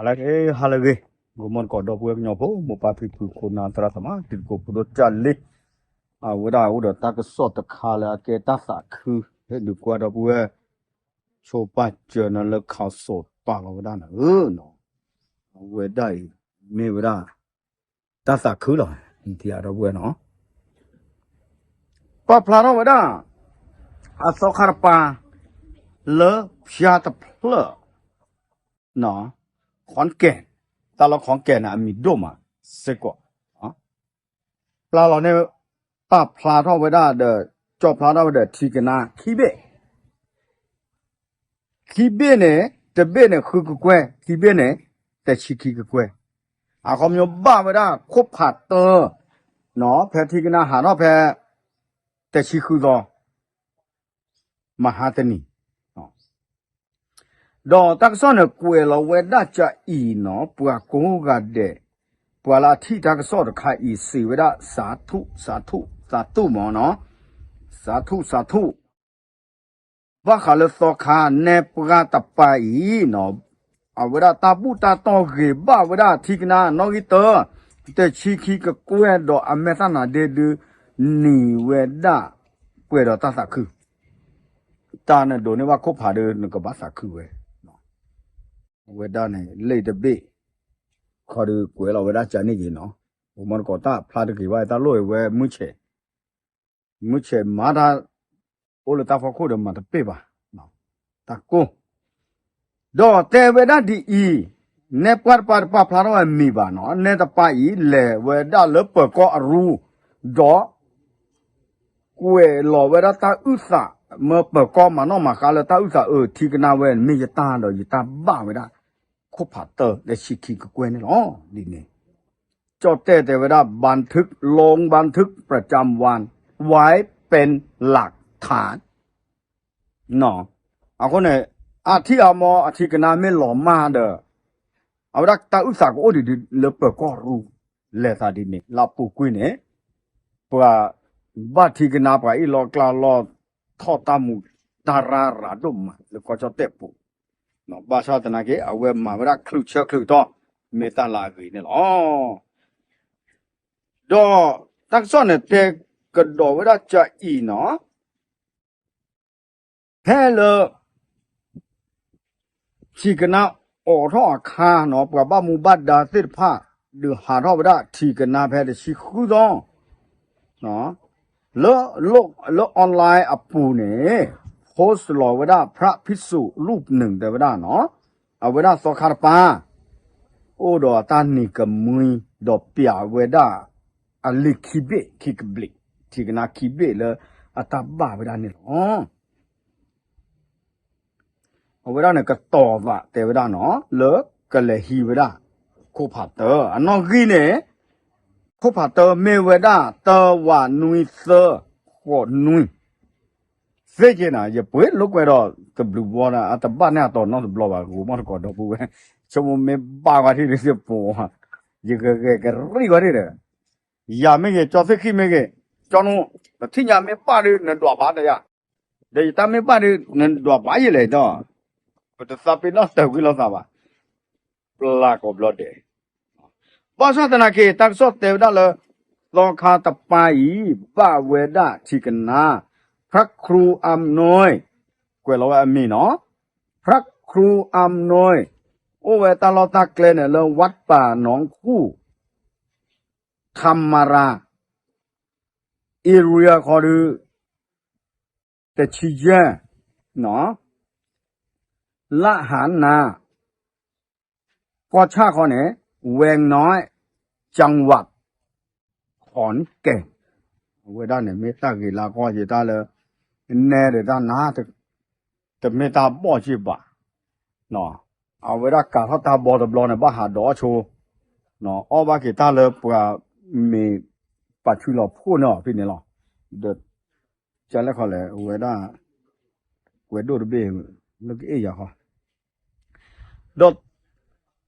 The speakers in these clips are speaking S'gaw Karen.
လၢက့ၤဟါလၢအဂ့ၤ, ဂီၤမီၢ်တကိးဒီပုၢ်ဝဲၢ်ကညီဖိ မိၢ်ပၢ်ဖံဖု ခိၣ်နၢ်သရၣ်သမါ တံၤသကိးဖိဒိၣ်ကၢ်လံ, အဝဲဒၣ်အိၣ်ဒီးတၢ်ကစီၣ်တခါလၢအကဲတၢ်သးခု, ဟဲဒုးကွၢ်ဒီပုၢ်ဝဲၢ် ဆိပာ်စၢၤနၤလၢ ခးစိာ်ပာ်လီၤဝဲဒၣ်န့ၣ်ဧၢ, အဝဲဒၣ်အံၤ မ့ၢ်ဝဲဒၣ် တၢ်သးခုလီၤ, ဒီပုၢ်ဝဲၢ်နီၤ, ပာ်ဖျါထီၣ်ဝဲဒၣ် အသီခါတပၤ လၢဖၠါတဖျၢၣ် ခီၣ်ကဲၣ်, တၢ်လီၢ်ခီၣ်ကဲၣ်န့ၣ် အမံၤဒိၣ်မးစ့ၢ်ကီး, ပျၢ်လီၤန့ၣ် ပာ်ဖျါထီၣ်ဝဲဒၣ်ဒီး ကၠီၣ်ဖျါထီၣ်ဝဲဒီးထံကနါခံဘ့ၣ်, ခံဘ့ၣ်န့ၣ် တဘ့ၣ်န့ၣ်ဃုကကွဲၢ်, ခံဘ့ၣ်န့ၣ် တဆံခံကကွဲၢ်, အခီပညီဘၣ်ဝဲဒၣ်ခိၣ်ဖးတၢၢ်, ဖဲထံကနါဟးထီၣ်ဖဲ တဆံဃုသီ မဟါတနံၤ, ဒီးတၢ်ကစီၣ်န့ၣ် ကွဲးလီၤဝဲဒၣ်ကအံၤနီၤ, ပှၤကိးဂၤဒဲး, ပှၤလၢအထံၣ်တၢ်ကစီၣ်တခါအံၤ စံးဝဲဒၣ် စးထူၣ် စးထူၣ် သးတူၢ်မးနီၤ, စးထူၣ် စးထူၣ်, ဘၣ်ဃးလၢသီခါနဲပှၢ်တပၤအံၤနီၤ, အဝဲဒၣ်တၢ်ဘူၣ်တၢ်တီၢ်ဂ့ၤဘၣ်ဝဲဒၣ်ထံကနါနီၣ်ဂံၢ်တၢ တဆံခံကကွဲၢ်ဒီးအမဲာ်တၢ်နါဒ့ဒု နံၤဝဲဒၣ် ပှဲၤဒီးတၢ်သးခု, တၢ်နဒိးန့ၢ်ဘၣ်ခိၣ်ဖးဒီး နကဘၣ်သးခုဝဲ, အဝဲဒၣ်န့ၣ် လ့ၣ်တဘ့ၣ် ခီဒီးကွဲးလီၤဝဲဒၣ်ကန့ၣ်က့ၤနီၤ, ပမီတကိးတၢ်ဖျါတဂ့ၤဘၣ် တၢ်လိၣ်ဝဲမုၢ်ဆဲး, မုၢ်ဆဲးမၤတၢ် အိၣ်လၢတၢ်ဖီခိၣ်ဒီးမၤတပ့ၢ်ဘၣ်, တၢ်ကိၢ် ဒီးတဲဝဲဒၣ်ဒ်အံၤ, နဲပှၢ်တပၤတပာ်ဖျါထီၣ်ဝဲမံၤဘၣ်နီၤ, နဲတပၤအံၤ လဲၤဝဲဒၣ်လၢပၢၤကီၢ်အရူ, ဒီး ကွဲးလီၤဝဲဒၣ်တၢ်အုၣ်သး, မၢပၢၤကီၢ်မၤနီၣ်မၤဃါလၢတၢ်အုၣ်သးအၢ ထံကနါဝဲ မ့ၢ်ယတၢ်ဒီးယတၢ်ဘၣ်ဝဲဒၣ် ခိၣ်ဖးတၢၢ် တဆံခံကကွဲၢ်န့ၣ်လီၤ. ဒ်န့ၣ် ကၠီၣ်တဲၣ်တဲဝဲဒၣ် บันทึก ลงบันทึกประจำวัน ไว้เป็นหลักฐาน အဃိန့ၣ် အထံၣ်အမီၤအထံကနါမ့ၢ်လီၤမၢ်ဒီး အဝဲဒၣ်တၢ်အုၣ်သးကအိၣ်ဒံးဒ်လၢပၢၤကီၢ်ရူ လဲၤသးဒ်န့ၣ် လၢအပူၤကွံာ်န့ၣ် ပှၤဘၣ်ထံကနါပှၤအ့ၣ်လိာ်ကျါလိာ် ထီၣ်တၢ်မူးတၢ်ရၢ်ရၤဒိၣ်မးလၢကီၢ်ကၠီၣ်တဲၣ်ပူၤ, ဘၣ်ဆၣ်သနာ်က့ အဝဲမၤဝဲဒၣ်ချုးဆၢချုးတီၤ မ့ၢ်တၢ်လၢအဂ့ၤန့ၣ်လီၤ. ဒီးတၢ်ကစီၣ်န့ၣ်တဲကဒီးဝဲဒၣ်ကအံၤနီၤ ဖဲလၢ ထံကနါအိးထီၣ်အခါနီၤ ပှၤဘၣ်မူဘၣ်ဒါသ့ၣ်တဖၣ် ဒုးဟးထီၣ်ဝဲဒၣ်ထံကနါဖဲတဆံဃုသီ လၢ လၢ online အပူၤန့ၣ် post လီၤဝဲဒၣ် พระภิกษุรูปหนึ่ง တဲဝဲဒၣ်နီၤ အဝဲဒၣ်သီခါတပၤ အိၣ်ဒီးအတၢ်နံၤကမှံ ဒီးပျးဝဲဒၣ် အလံာ်ခံဘ့ၣ်ခံကဘျံး ထံကနါခံဘ့ၣ်လၢအတၢ်ဘၣ်ဝဲဒၣ်န့ၣ်လီၤ. အဝဲဒၣ်န့ၣ်ကတီၤသးတဲဝဲဒၣ်နီၤ လၢကလဲၤဟံးဝဲဒၣ် ခိၣ်ဖးတၢၢ် အနီၣ်ဂံၢ်န့ၣ် ခိၣ်ဖးတၢၢ်မ့ၢ်ဝဲဒၣ် တၢဝးနွံသၢဃိးနွံ သ့က့ၤနၤ ယပှ့ၤလိာ်ကွဲဒီးတဘျုးဘျီ အတဘၣ်န့ၢ်အတီၤနီတဘျီဘၣ် ဂိၤမီၢ်တကိးဒီပုၢ်ဝဲၢ် ဆိကမိၣ်မ့ၢ်ဘၣ်ဝဲထံၣ်ဒီး ယပိာ် ယဂဲၤဂဲၤကရံၣ်ဝဲထံၣ်ဒီး ယၤမ့ၢ်ဂ့ၤ ကၠီသ့ၣ်ဃံၣ်မ့ၢ်ဂ့ၤ ကၠီနူ ပထံၣ်ညါမ့ၢ်ဘၣ်ဒီး နဒွးဘၣ်တယၤ ဒီးယတၢ်မ့ၢ်ဘၣ်ဒီး နဒွးဘၣ်ယလဲၣ်ဒီး ပတသးပ့ၤနီၣ်တၢ်ဝံၤလိာ်သးဘၣ် ပျၢ်ကိးဘျီဒဲး ဘၣ်ဆၣ်သနာ်က့ တၢ်ကစီၣ်တဲဝဲဒၣ်လၢ သီခါတပၤအံၤ ဘၣ်ဝဲဒၣ်ထံကနါ พระครูอำนวย ကွဲးလီၤဝဲအမံၤနီၤ พระครูอำนวย အိၣ်ဝဲတၢ်လီၢ်တၢ်ကျဲန့ၣ်လၢ วัดป่าหนองคู่ ธรรมาราม area ခီဒု တဆံယဲၢ် လၢဟါနၤ ကီၢ်ဆၣ်ခီန့ၣ် แวงน้อย จังหวัดขอนแก่น အဝဲဒၣ်န့ၣ်မ့ၢ်တၢ်ဂ့ၤလၢကီၢ်ယတၢ်လၢ နဲဒီးတၢ်နါ တမ့ၢ်တၢ်ဘီၣ်က့ဘၣ် အဝဲဒၣ်ကၤထီၣ်တၢ်ဘီတဘျီန့ၣ် ဘၣ်ဟးဒိးအီၣ်ဆိ အီၣ်ဘၣ်က့ၤတၢ်လၢပှၤမ့ၢ်ပာ်ဆူၣ်လီၤဖှိၣ်န့ၢ်အီၤဖဲန့ၣ်လီၤ. ဒီး ကလဲၣ်ခီလဲၣ် အဝဲဒၣ် ကွဲးဒိၣ်တဘ့ၣ် လၢကအ့ၣ်ယၤဃီ ဒီး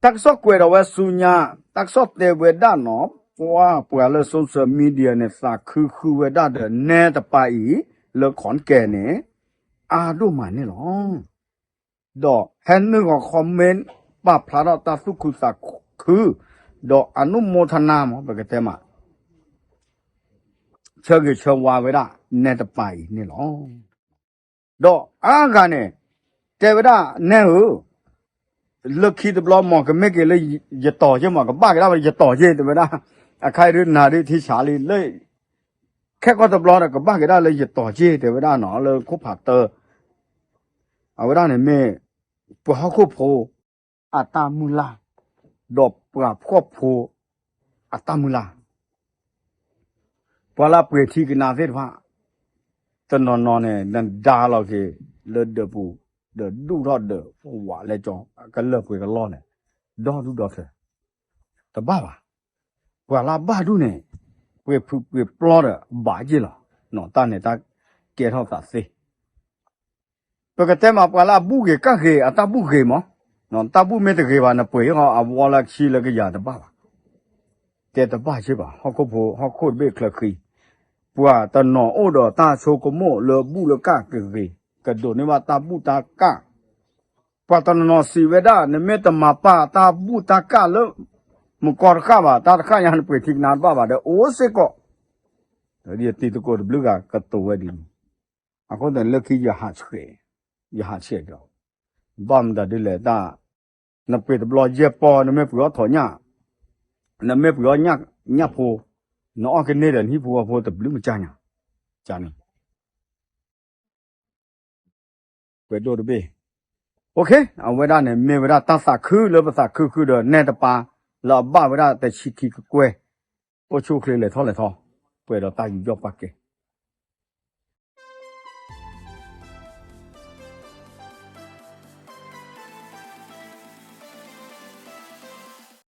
တၢ်ကစီၣ်ကွဲးဒီးဝဲဆူညါ တၢ်ကစီၣ်တဲဝဲဒၣ်နီၤ ပှၤပှၤလၢ social media န့ၣ် သးခုဃုဝဲဒၣ်ဒီးနဲတပၤအံၤ လၢ ขอนแก่น န့ၣ် အါဒိၣ်မးန့ၣ်လီၤ. ဒီးဟဲနုာ်ဂီၤ comment ပာ်ဖျါထီၣ်တၢ်သူၣ်ခုသးခု ဒီးအနုမောทนา မ့ၢ်ပကတဲမး ဆၢဂ့ၤဆၢဝါဝဲဒၣ်နဲတပၤအံၤန့ၣ်လီၤ. ဒီးအါဂၤန့ၣ် တဲဝဲဒၣ်နဲဧၢ, လၢခံတဘျီမ့ၢ်ကမ့ၢ်က့ၤလၢယတီၤက့မ့ၢ် ကဘၣ်က့ၤဒၣ်ယတီၤက့ တဲဝဲဒၣ်, အခါအံၤဒုးနၤဒုးထံဆးလံလၢ ခဲကီၢ်တဘျီဒီး ကဘၣ်က့ၤဒၣ်လၢယတီၤက့ တဲဝဲဒၣ်နီၤ လၢခိၣ်ဖးတၢ အဝဲဒၣ်န့ၣ်မ့ၢ် ပှၤဟီၣ်ခိၣ်ဖိ အတၢ်မုၢ်လၢ်, ဒီးပှၤဖှီၣ်ဖိ အတၢ်မုၢ်လၢ်, ပှၤလၢပှ့ၤထံကနါသ့ၣ်တဖၣ် တနီၤနီၤန့ၣ် နဒါလီၤက့ၤလၢဒၢးပူၤ ဒီးဒူၣ်ထီၣ်ဒၢးဝးလဲကၠီ ကလၢာ်ပှ့ၤကလီၢ်န့ၣ် ဒီဒူၣ်ဒီထၢ တဘၣ်ဘၣ်. ပှၤလၢအဘၣ်ဒူၣ်န့ၣ် ပှ့ၤဖုးပှ့ၤပျီဒီးဘၣ်က့ၢ်လီၤ. တၢ်န့ၣ်တၢ်ကဲထီၣ်သးသ့ ပကတဲမးပှၤလၢအဘူၣ်ဂ့ၤကၣ်ဂ့ၤ အတၢ်ဘူၣ်ဂ့ၤမး, တၢ်ဘူၣ်မ့ၢ်တဂ့ၤဘၣ် နပှ့ၤဟီအဝီလၢခံလၢကယၤတဘၣ်ဘၣ်. တဲတဘၣ်က့ဘၣ် ဟီၣ်ခိၣ်ဖိ ဟီၣ်ခိၣ်တဘ့ၣ်ချၢဃံ, ပှၤတနီၤအိၣ်ဒီးတၢ်ဆိကမိၣ်လၢဘူၣ်လၢကၣ်ကဂ့ၤ, ကဒိးန့ၢ်ဘၣ်တၢ်ဘူၣ်တၢ်ကၣ် ပှၤတနီၤနီၤစံးဝဲဒၣ် နမ့ၢ်တမၤပာ်တၢ်ဘူၣ်တၢ်ကၣ်လၢ မုၢ်ကီတဃၣ်ဘၣ် တၢ်တဃၣ်ညါနပှ့ၤထံကနါတဘၣ်ဘၣ်ဒီး အိၣ်စ့ၢ်ကီး, ဒီးယတံၤသကိးတဘျုးဂၤကတိၤဝဲဒ်န့ၣ်, အဃိသတးလၢခံယဟးဆှဲး, ယဟးဆှဲးက့ၤ, ဘၣ်မတၤဒ်လဲၣ်တၢ်, နပှ့ၤတဘျီယဲၢ်ပီၢ် နမ့ၢ်ပှ့ၤအီၣ်ထိးညၣ်, နမ့ၢ်ပှ့ၤအီၣ်ညၣ်ဖိ, နအီၣ်ကန့ၢ်ဒီးနဟံၣ်ဖိဃီဖိတဘျုးမကၢ်ညါ, ကန့ၣ် ပှဲၤဒိၣ်တဘ့ၣ်, အဝဲဒၣ်န့ၣ် မ့ၢ်ဝဲဒၣ်တၢ်သးခုလၢပသးခုဃုာ်ဒီးနဲတပၤ လၢအဘၣ်ဝဲဒၣ်တဆံခံကကွဲၢ်, အိၣ်ဆူၣ်အိၣ်ချ့လဲၤထီၣ်လဲၤထီ, ပှဲၤဒီးတၢ်ယူးယီၣ်ပာ်ကဲ,